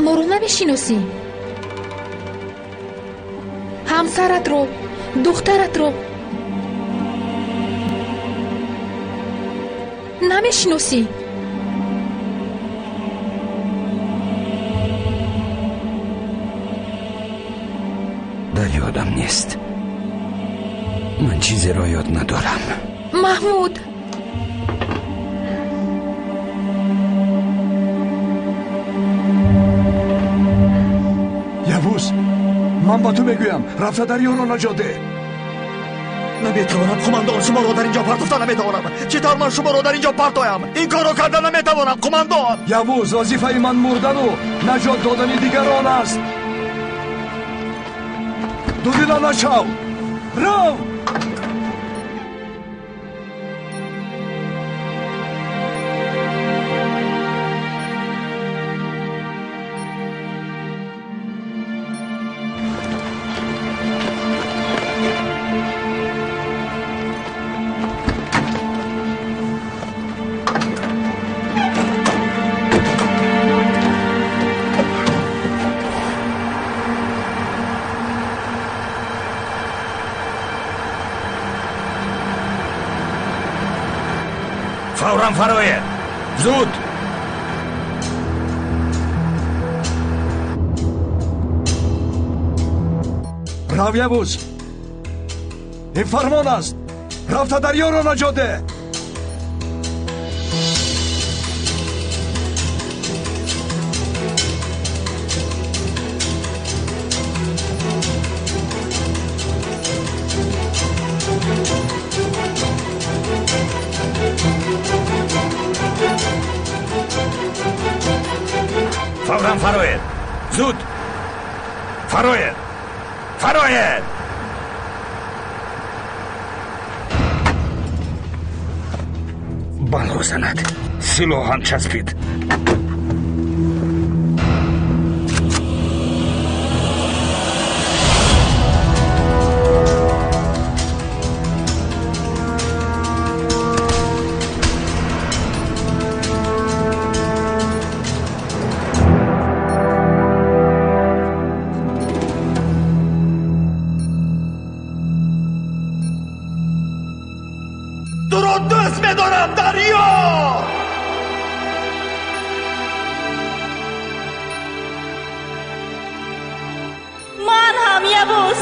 Моро намешиносӣ? Ҳамсаратро, духтаратро намешиносӣ? Дар ёдам нест. Ман чизеро ёд надорам. Маҳмуд! Явуз, ман ба ту мегӯям, рафта дарёро наҷот деҳ. Наметавонам, қумандон, шуморо дар инҷо партофта наметавонам. Чӣ тавр ман шуморо дар инҷо партоям? Ин корро карда наметавонам, қумандон. Явуз, вазифаи ман мурдану наҷот додани дигарон аст. Дудила нашав! Рав! Фавран фароед! Зуд! Рав, Явуз! Ин фармон аст! Рафта дарёро наҷот деҳ! Фавран фароед! Зуд! Фароед! Фароед! Бало занад. Силоҳам часпид. Туро дӯст медорам, дарё! Ман ҳам, Явуз.